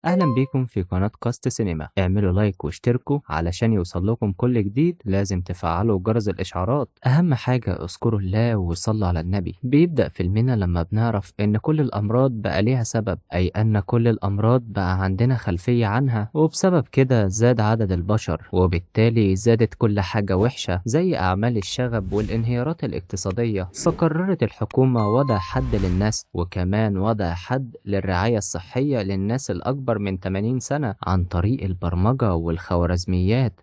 أهلا بيكم في قناة كاست سينما. اعملوا like واشتركوا علشان يوصل لكم كل جديد. لازم تفعلوا جرس الإشعارات. أهم حاجة اذكروا الله وصلوا على النبي. بيبدأ فيلمنا لما بنعرف إن كل الأمراض بقى ليها سبب، أي أن كل الأمراض بقى عندنا خلفية عنها، وبسبب كده زاد عدد البشر، وبالتالي زادت كل حاجة وحشة زي أعمال الشغب والانهيارات الاقتصادية. فقررت الحكومة وضع حد للناس، وكمان وضع حد للرعاية الصحية للناس الأكبر من 80 سنة عن طريق البرمجة والخوارزميات.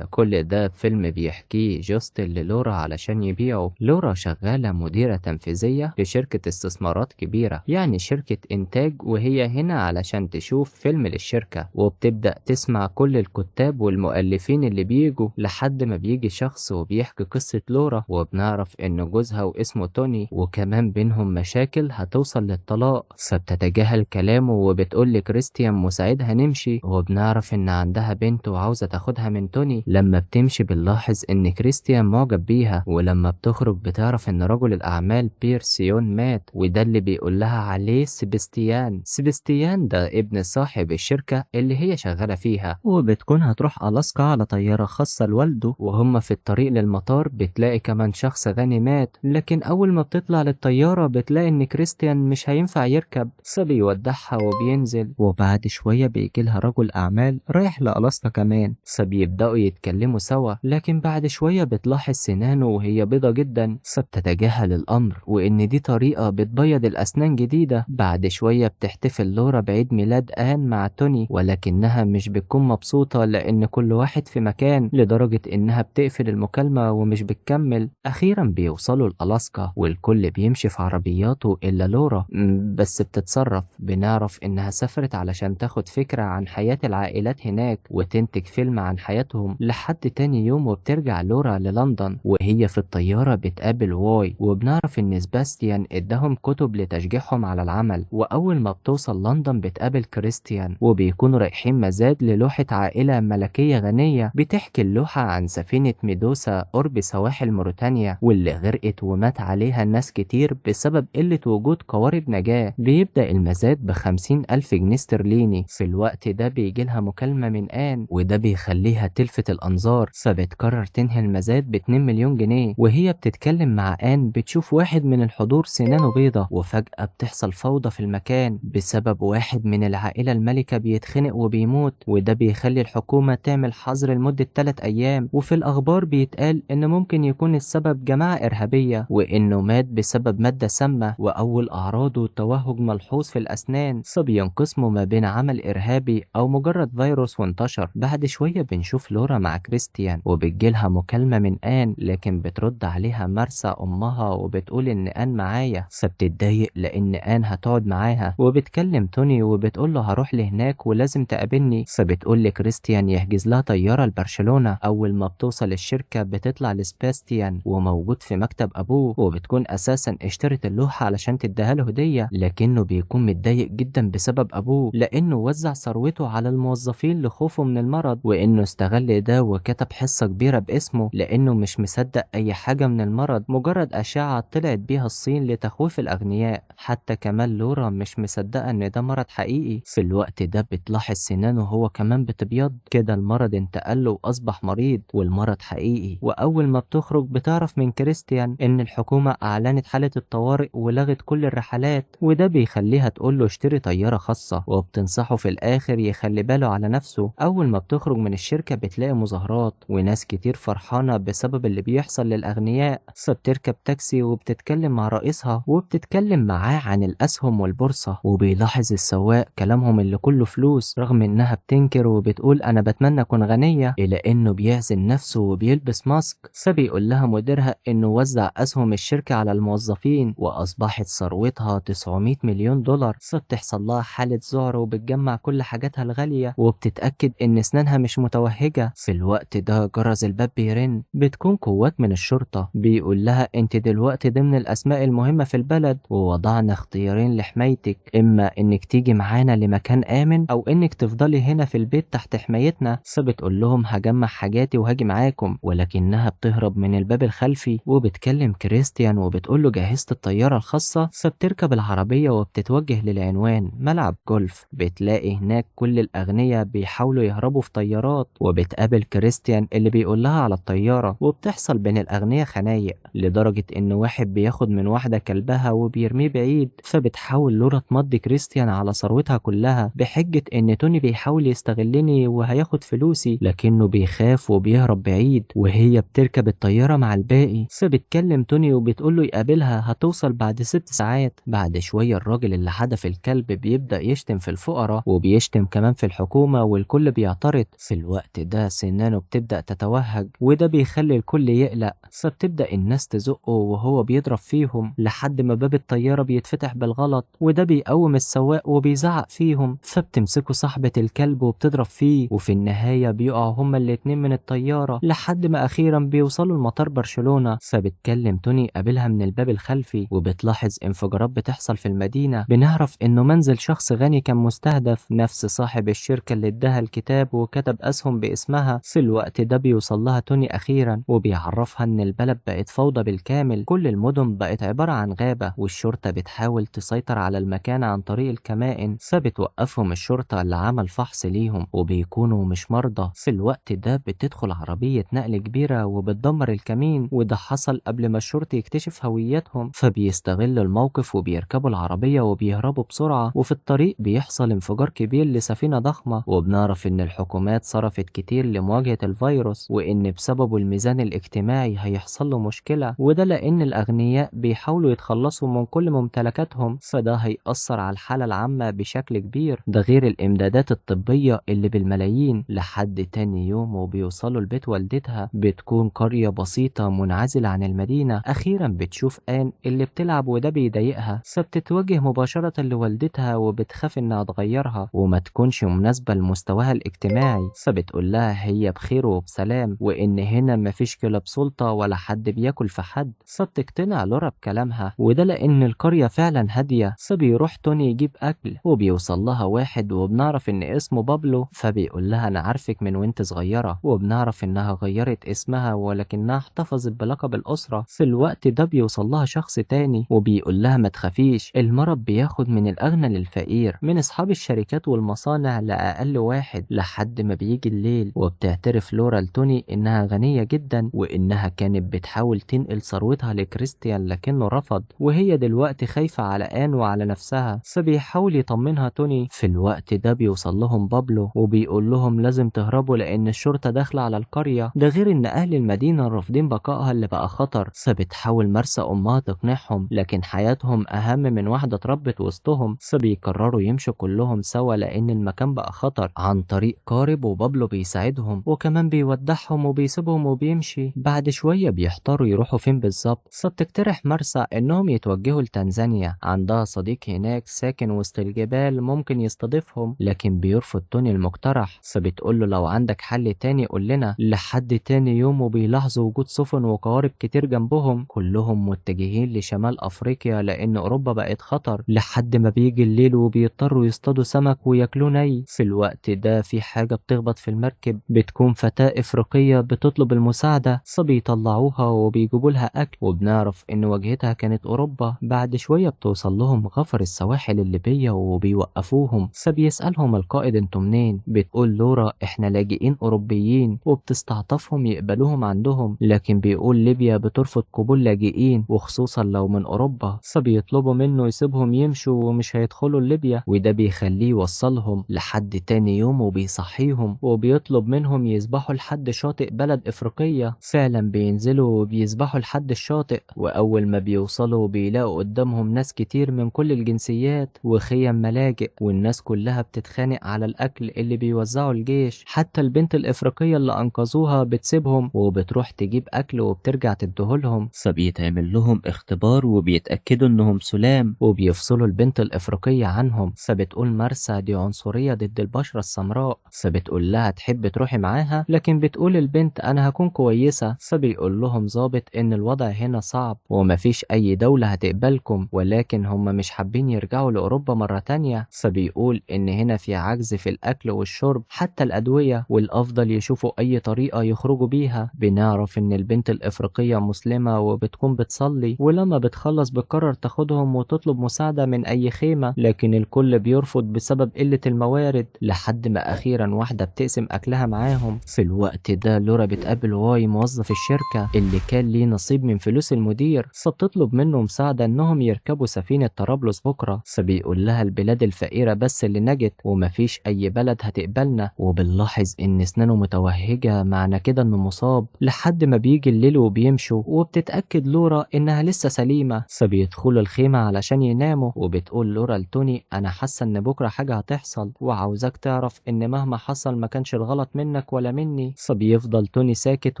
كل ده فيلم بيحكيه جاستن للورا علشان يبيعه. لورا شغالة مديرة تنفيذية في شركة استثمارات كبيرة، يعني شركة إنتاج، وهي هنا علشان تشوف فيلم للشركة، وبتبدأ تسمع كل الكتاب والمؤلفين اللي بيجوا لحد ما بيجي شخص وبيحكي قصة لورا، وبنعرف إن جوزها واسمه توني، وكمان بينهم مشاكل هتوصل للطلاق. فبتتجاهل كلامه وبتقول لكريستيان مساعدها نمشي، وبنعرف إن عندها بنت وعاوزة تاخدها من توني. لما بتمشي بنلاحظ إن كريستيان معجب بيها، ولما بتخرج بتعرف إن رجل الأعمال بيرسيون مات، وده اللي بيقول لها عليه سيباستيان. سيباستيان ده ابن صاحب الشركة اللي هي شغالة فيها، وبتكون هتروح ألاسكا على طيارة خاصة لوالده. وهم في الطريق للمطار بتلاقي كمان شخص غني مات، لكن أول ما بتطلع للطيارة بتلاقي إن كريستيان مش هينفع يركب، فبيودعها وبينزل. وبعد شوية بيجيلها رجل أعمال رايح لألاسكا كمان، فبيبدأوا يتكلموا سوا، لكن بعد شوية بتلاحظ سنانه وهي بيضة جدا، فبتتجاهل الأمر وإن دي طريقة بتبيض الأسنان جديدة. بعد شوية بتحتفل لورا بعيد ميلاد آن مع توني، ولكنها مش بتكون مبسوطة لأن كل واحد في مكان، لدرجة إنها بتقفل المكالمة ومش بتكمل. أخيرا بيوصلوا لألاسكا والكل بيمشي في عربياته إلا لورا، بس بتتصرف. بنعرف إنها سافرت علشان تاخد فكرة عن حياة العائلات هناك وتنتج فيلم عن حياتهم. لحد تاني يوم وبترجع لورا للندن، وهي في الطيارة بتقابل واي، وبنعرف إن سباستيان اداهم كتب لتشجيعهم على العمل. وأول ما بتوصل لندن بتقابل كريستيان، وبيكونوا رايحين مزاد للوحة عائلة ملكية غنية. بتحكي اللوحة عن سفينة ميدوسا قرب سواحل موريتانيا، واللي غرقت ومات عليها ناس كتير بسبب قلة وجود قوارب نجاة. بيبدأ المزاد ب50,000 جنيه استرليني. في الوقت ده بيجيلها مكالمة من آن، وده بيخليها تلفت الأنظار، فبتقرر تنهي المزاد ب2 مليون جنيه. وهي بتتكلم مع آن بتشوف واحد من الحضور سنانه بيضة، وفجأة بتحصل فوضى في المكان بسبب واحد من العائلة الملكة بيتخنق وبيموت، وده بيخلي الحكومة تعمل حظر لمدة 3 أيام. وفي الأخبار بيتقال إن ممكن يكون السبب جماعة إرهابية، وإنه مات بسبب مادة سامة، وأول أعراضه توهج ملحوظ في الأسنان، فبينقسموا ما بين عمل إرهابي أو مجرد فيروس وانتشر. بعد شوية بنشوف لورا مع كريستيان، وبتجيلها مكالمة من آن، لكن بترد عليها مارسا أمها وبتقول إن آن معايا، فبتتضايق لأن آن هتقعد معاها. وبتكلم توني وبتقول له هروح لهناك ولازم تقابلني، فبتقول لكريستيان يحجز لها طيارة لبرشلونة. أول ما بتوصل الشركة بتطلع لسباستيان وموجود في مكتب أبوه، وبتكون أساسا اشترت اللوحة علشان تديها له هدية، لكنه بيكون متضايق جدا بسبب أبوه لأنه وزع ثروته على الموظفين لخوفه من المرض، وإنه استغل ده وكتب حصة كبيرة باسمه لأنه مش مصدق أي حاجة من المرض، مجرد أشعة طلعت بيها الصين لتخويف الأغنياء. حتى كمان لورا مش مصدقة إن ده مرض حقيقي. في الوقت ده بتلاحظ سنانه هو كمان بتبيض، كده المرض انتقل له وأصبح مريض والمرض حقيقي. وأول ما بتخرج بتعرف من كريستيان إن الحكومة أعلنت حالة الطوارئ ولغت كل الرحلات، وده بيخليها تقول له اشتري طيارة خاصة، وبتنصحه في الآخر يخلي باله على نفسه. أول ما بتخرج من الشركة بتلاقي مظاهرات وناس كتير فرحانة بسبب اللي بيحصل للأغنياء، فبتركب تاكسي وبتتكلم مع رئيسها وبتتكلم معاه عن الأسهم والبورصة، وبيلاحظ السواق كلامهم اللي كله فلوس رغم إنها بتنكر وبتقول أنا بتمنى أكون غنية، إلى إنه بيعزل نفسه وبيلبس ماسك. فبيقول لها مديرها إنه وزع أسهم الشركة على الموظفين وأصبحت ثروتها 900 مليون دولار. فبتحصل لها حالة ذعر وبتجمع كل حاجاتها الغالية وبتتأكد إن أسنانها مش متوهجة. في الوقت ده جرس الباب بيرن، بتكون قوات من الشرطة. بيقول لها أنت دلوقتي ضمن الأسماء المهمة في البلد، ووضعنا اختيارين لحمايتك، إما إنك تيجي معانا لمكان آمن أو إنك تفضلي هنا في البيت تحت حمايتنا. فبتقول لهم هجمع حاجاتي وهاجي معاكم، ولكنها بتهرب من الباب الخلفي. وبتكلم كريستيان وبتقول له جهزت الطيارة الخاصة، فبتركب العربية وبتتوجه للعنوان ملعب جولف. المتحف. بتلاقي هناك كل الأغنياء بيحاولوا يهربوا في طيارات، وبتقابل كريستيان اللي بيقول لها على الطيارة، وبتحصل بين الأغنياء خنايق لدرجة إن واحد بياخد من واحدة كلبها وبيرميه بعيد. فبتحاول لورا تمضي كريستيان على ثروتها كلها بحجة إن توني بيحاول يستغلني وهياخد فلوسي، لكنه بيخاف وبيهرب بعيد، وهي بتركب الطيارة مع الباقي. فبتكلم توني وبتقوله يقابلها هتوصل بعد 6 ساعات. بعد شوية الراجل اللي حدف الكلب بيبدأ يشتم في الفقراء وبيشتم كمان في الحكومة، والكل بيعترض. في الوقت ده سنانه بتبدأ تتوهج وده بيخلي الكل يقلق، فبتبدأ الناس تزقه وهو بيضرب فيهم لحد ما باب الطيارة بيتفتح بالغلط، وده بيقوم السواق وبيزعق فيهم، فبتمسكه صاحبة الكلب وبتضرب فيه، وفي النهاية بيقعوا هما الاتنين من الطيارة لحد ما أخيرا بيوصلوا لمطار برشلونة. فبتكلم توني قابلها من الباب الخلفي، وبتلاحظ انفجارات بتحصل في المدينة. بنعرف إنه منزل شخص غني كان مستهدف، نفس صاحب الشركة اللي اداها الكتاب وكتب أسهم باسمها. في الوقت ده بيوصل لها توني أخيرا وبيعرفها إن البلد بقت فوضى بالكامل، كل المدن بقت عبارة عن غابة، والشرطة بتحاول تسيطر على المكان عن طريق الكمائن، فبتوقفهم الشرطة اللي عمل فحص ليهم وبيكونوا مش مرضى. في الوقت ده بتدخل عربية نقل كبيرة وبتدمر الكمين، وده حصل قبل ما الشرطي يكتشف هويتهم، فبيستغل الموقف وبيركبوا العربية وبيهربوا بسرعة. وفي الطريق بيحصل انفجار كبير لسفينة ضخمة، وبنعرف إن الحكومات صرفت كتير لمواجهة الفيروس، وإن بسببه الميزان الاجتماعي هيحصل له مشكلة، وده لأن الأغنياء بيحاولوا يتخلصوا من كل ممتلكاتهم، فده هيأثر على الحالة العامة بشكل كبير، ده غير الإمدادات الطبية اللي بالملايين. لحد تاني يوم وبيوصلوا لبيت والدتها، بتكون قرية بسيطة منعزلة عن المدينة. أخيرا بتشوف آن اللي بتلعب وده بيضايقها، فبتتوجه مباشرة لوالدتها وبتخاف إنها تغيرها وما تكونش مناسبة لمستواها الاجتماعي، فبتقول لها هي بخير وبسلام، وإن هنا مفيش كلاب سلطة ولا حد بياكل في حد. فبتقتنع لورا بكلامها، وده لأن القرية فعلا هادية. فبيروح توني يجيب أكل وبيوصل لها واحد وبنعرف إن اسمه بابلو، فبيقول لها أنا عارفك من وانت صغيرة، وبنعرف إنها غيرت اسمها ولكنها احتفظت بلقب الأسرة. في الوقت ده بيوصل لها شخص تاني وبيقول لها ما تخافيش، المرض بياخد من الأغنى للفقير، من أصحاب الشركات والمصانع لأقل واحد، لحد ما بيجي الليل. وبتعترف لورا لتوني إنها غنية جدا وإنها كانت بتحاول تنقل ثروتها لكريستيان لكنه رفض، وهي دلوقتي خايفة على آن وعلى نفسها، فبيحاول يطمنها توني. في الوقت ده بيوصل لهم بابلو وبيقول لهم لازم تهربوا لأن الشرطة داخلة على القرية، ده غير إن أهل المدينة رافضين بقائها اللي بقى خطر. فبتحاول مرسى أمها تقنعهم، لكن حياتهم أهم من واحدة اتربت وسطهم، فبيقرروا يمشوا كلهم سوا لأن المكان بقى خطر عن طريق قارب، وبابلو بيساعدهم وكمان بيودعهم وبيسيبهم وبيمشي. بعد شوية بيحتاروا يروحوا فين بالظبط، فبتقترح مرسى إنهم يتوجهوا لتنزانيا، عندها صديق هناك ساكن وسط الجبال ممكن يستضيفهم، لكن بيرفض توني المقترح، فبتقول له لو عندك حل تاني قول لنا. لحد تاني يوم وبيلاحظوا وجود سفن وقوارب كتير جنبهم، كلهم متجهين لشمال أفريقيا لأن أوروبا بقت خطر. لحد ما بيجي الليل وبيضطروا يصطادوا سمك وياكلوه ني. في الوقت ده في حاجة بتخبط في المركب، بتكون فتاة إفريقية بتطلب المساعدة، فبيطلعوها وبيجيبوا لها أكل، وبنعرف إن واجهتها كانت أوروبا. بعد شوية بتوصل لهم غفر السواحل الليبية وبيوقفوهم، فبيسألهم القائد انتوا منين؟ بتقول لورا احنا لاجئين أوروبيين، وبتستعطفهم يقبلوهم عندهم، لكن بيقول ليبيا بترفض قبول لاجئين وخصوصا لو من أوروبا، فبيطلبوا منه يسيبهم يمشوا ومش هيدخلوا ليبيا، وده بيخليه يوصلهم لحد تاني يوم وبيصحيهم وبيطلب منهم يسبحوا لحد شاطئ بلد إفريقية. فعلا بينزلوا وبيسبحوا لحد الشاطئ، وأول ما بيوصلوا بيلاقوا قدامهم ناس كتير من كل الجنسيات وخيم ملاجئ، والناس كلها بتتخانق على الأكل اللي بيوزعه الجيش، حتى البنت الإفريقية اللي أنقذوها بتسيبهم وبتروح تجيب أكل وبترجع تديهولهم. فبيتعمل لهم اختبار وبيتأكدوا إنهم سلام وبيفصلوا البنت الإفريقية عنهم. فبتقول مرسى دي عنصرية ضد البشرة السمراء، فبتقول لها تحب تروحي معاها، لكن بتقول البنت أنا هكون كويسة. فبيقول لهم ظابط إن الوضع هنا صعب ومفيش أي دولة هتقبلكم، ولكن هم مش حابين يرجعوا لأوروبا مرة تانية. فبيقول إن هنا في عجز في الأكل والشرب حتى الأدوية، والأفضل يشوفوا أي طريقة يخرجوا بيها. بنعرف إن البنت الإفريقية مسلمة وبتكون بتصلي، ولما بتخلص بتقرر تاخدهم وتطلب مساعدة من أي خيمة، لكن الكل بيرفض بيرفض بسبب قلة الموارد، لحد ما أخيرا واحدة بتقسم أكلها معاهم. في الوقت ده لورا بتقابل واي موظف الشركة اللي كان ليه نصيب من فلوس المدير، فبتطلب منه مساعدة إنهم يركبوا سفينة طرابلس بكرة، فبيقول لها البلاد الفقيرة بس اللي نجت ومفيش أي بلد هتقبلنا. وبنلاحظ إن أسنانه متوهجة، معنى كده إنه مصاب. لحد ما بيجي الليل وبيمشوا، وبتتأكد لورا إنها لسه سليمة، فبيدخلوا الخيمة علشان يناموا. وبتقول لورا لتوني أنا حاسة إن بكرة حاجة هتحصل، وعاوزاك تعرف إن مهما حصل ما كانش الغلط منك ولا مني. فبيفضل توني ساكت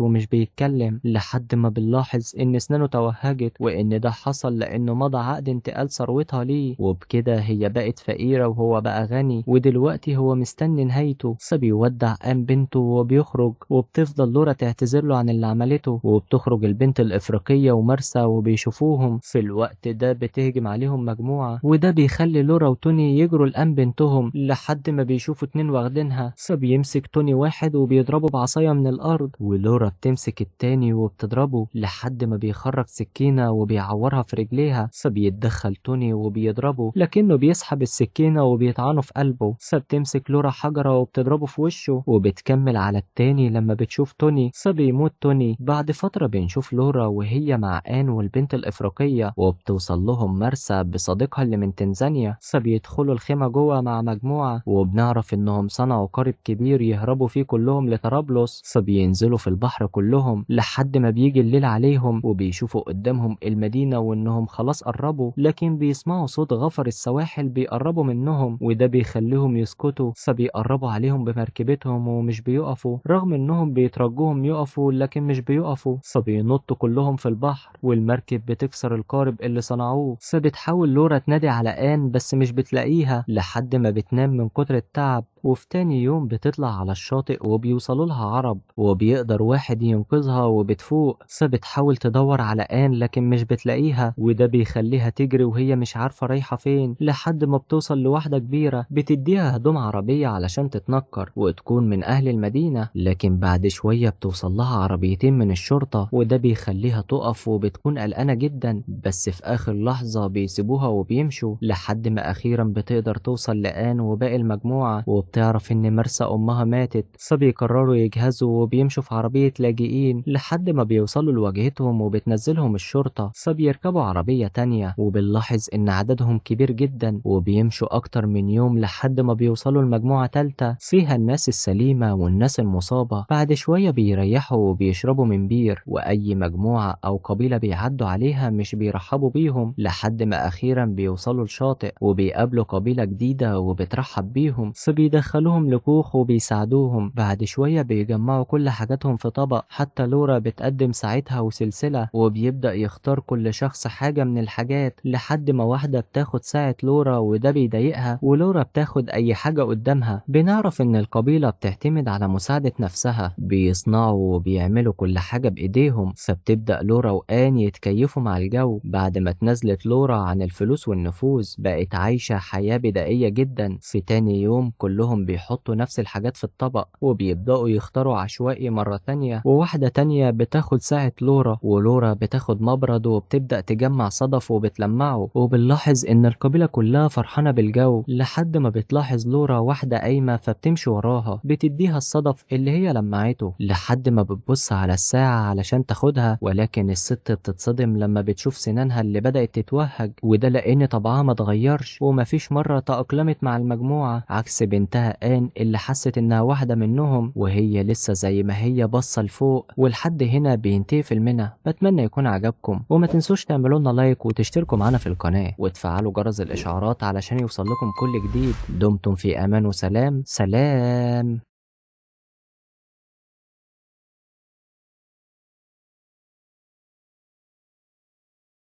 ومش بيتكلم، لحد ما بنلاحظ إن أسنانه توهجت، وإن ده حصل لأنه مضى عقد انتقال ثروتها ليه، وبكده هي بقت فقيرة وهو بقى غني، ودلوقتي هو مستني نهايته. فبيودع قام بنته وبيخرج، وبتفضل لورا تعتذر له عن اللي عملته، وبتخرج البنت الإفريقية ومارسا وبيشوفوهم. في الوقت ده بتهجم عليهم مجموعة، وده بيخلي لورا وتوني يجروا لقام بنتهم، لحد ما بيشوفوا 2 واخدينها. فبيمسك توني واحد وبيضربه بعصاية من الأرض، ولورا بتمسك التاني وبتضربه لحد ما بيخرج سكينة وبيعورها في رجليها. فبيتدخل توني وبيضربه، لكنه بيسحب السكينة وبيطعنه في قلبه. فبتمسك لورا حجرة وبتضربه في وشه، وبتكمل على التاني لما بتشوف توني، فبيموت توني. بعد فترة بنشوف لورا وهي مع آن والبنت الإفريقية، وبتوصل لهم مرسى بصديقها اللي من تنزانيا. فبيدخلوا الخيمة جوه مع مجموعة، وبنعرف إنهم صنعوا قارب كبير يهربوا فيه كلهم لطرابلس. فبينزلوا في البحر كلهم لحد ما بيجي الليل عليهم، وبيشوفوا قدامهم المدينة وإنهم خلاص قربوا، لكن بيسمعوا صوت غفر السواحل بيقربوا منهم، وده بيخليهم يسكتوا. فبيقربوا عليهم بمركبتهم ومش بيقفوا، رغم إنهم بيترجوهم يقفوا لكن مش بيقفوا. فبينطوا كلهم في البحر، والمركب بتكسر القارب اللي صنعوه. فبتحاول لورا تنادي على آن بس مش بتلاقيها، لحد ما بتنام من كتر التعب. وفي تاني يوم بتطلع على الشاطئ وبيوصلوا لها عرب، وبيقدر واحد ينقذها وبتفوق. فبتحاول تدور على آن لكن مش بتلاقيها، وده بيخليها تجري وهي مش عارفة رايحة فين، لحد ما بتوصل لواحدة كبيرة بتديها هدوم عربية علشان تتنكر وتكون من أهل المدينة. لكن بعد شوية بتوصل لها عربيتين من الشرطة، وده بيخليها تقف وبتكون قلقانة جدا، بس في آخر لحظة بيسيبوها وبيمشوا، لحد ما أخيرا بتقدر توصل لآن وباقي المجموعة، وبتعرف إن مرسى أمها ماتت. فبيقرروا يجهزوا وبيمشوا في عربية لاجئين لحد ما بيوصلوا لواجهتهم وبتنزلهم الشرطة. فبيركبوا عربية تانية، وبنلاحظ إن عددهم كبير جدا، وبيمشوا أكتر من يوم لحد ما بيوصلوا لمجموعة تالتة فيها الناس السليمة والناس المصابة. بعد شوية بيريحوا وبيشربوا من بير، وأي مجموعة أو قبيلة بيعدوا عليها مش بيرحبوا بيهم، لحد ما أخيرا بيوصلوا لشاطئ وبيقابلوا قبيلة جديدة وبترحب بيهم. فبيدخلوهم لكوخ وبيساعدوهم. بعد شوية بيجمعوا كل حاجاتهم في طبق، حتى لورا بتقدم ساعتها وسلسلة، وبيبدأ يختار كل شخص حاجة من الحاجات، لحد ما واحدة بتاخد ساعة لورا وده بيضايقها، ولورا بتاخد أي حاجة قدامها. بنعرف إن القبيلة بتعتمد على مساعدة نفسها، بيصنعوا وبيعملوا كل حاجة بإيديهم. فبتبدأ لورا وآن يتكيفوا مع الجو. بعد ما اتنازلت لورا عن الفلوس والنفوذ، بقت عايشة حياة بدائية جدا. في تاني يوم كلهم بيحطوا نفس الحاجات في الطبق، وبيبدأوا يختاروا عشوائي مرة تانية، وواحدة تانية بتاخد ساعة لورا، ولورا بتاخد مبرد وبتبدأ تجمع صدف وبتلمعه. وبنلاحظ إن القبيلة كلها فرحانة بالجو، لحد ما بتلاحظ لورا واحدة قايمة فبتمشي وراها، بتديها الصدف اللي هي لمعته، لحد ما بتبص على الساعة علشان تاخدها، ولكن الست بتتصدم لما بتشوف سنانها اللي بدأت تتوهج، وده لأن طبعها ما اتغيرش ومفيش مرة تأقلمت مع المجموعة، عكس بنتها آن اللي حست إنها واحدة منهم وهي لسه زي ما هي باصة لفوق. ولحد هنا بينتهي فيلمنا. بتمنى يكون عجبكم، وما تنسوش تعملوا لنا لايك وتشتركوا معانا في القناة وتفعلوا جرس الإشعارات علشان يوصل لكم كل جديد. دمتم في أمان وسلام. سلام.